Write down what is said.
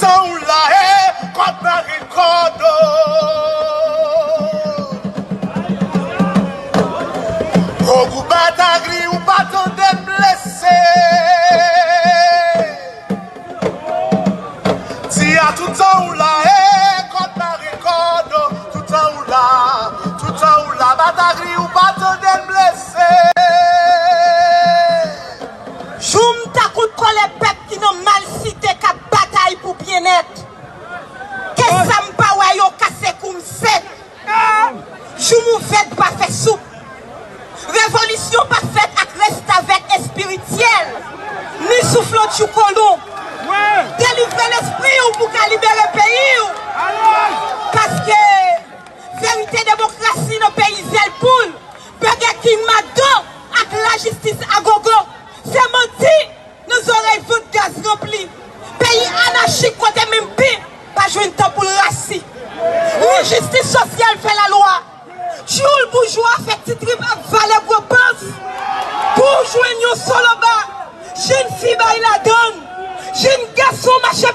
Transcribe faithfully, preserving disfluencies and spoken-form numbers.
Tan ou la e kòd mare kòd ou. Ogou Batagri ou pa tande m blese. Di a toutan ou la e kòd mare kòd ou. Toutan ou la, toutan ou la Batagri ou pa tande m blese. Jou m ta konn kòlè pèp ki nan malsite k ap batay pou byennèt. Ke sa m pa wè yo kase kou m sèk. Jou m ouvèt pa fè soup. Revolisyon pa fèt ak restavèk espirityèl, ni souflantjou kolon. Delivre lespri w pou ka libere peyi w. Paske verite demokrasi nan peyi zèl poul, Burger King McDo ak lajistis agogo, se manti nan zòrèy vant gaz ranpli. Peyi anachik kote menm pen pa jwenn tan pou l rasi. Lenjistis sosyal fè lalwa. Tchoul boujwa fè ti trip ap vale gwo pans. Pou w jwenn yon soloba, jèn fi bay ladann, jèn gason mache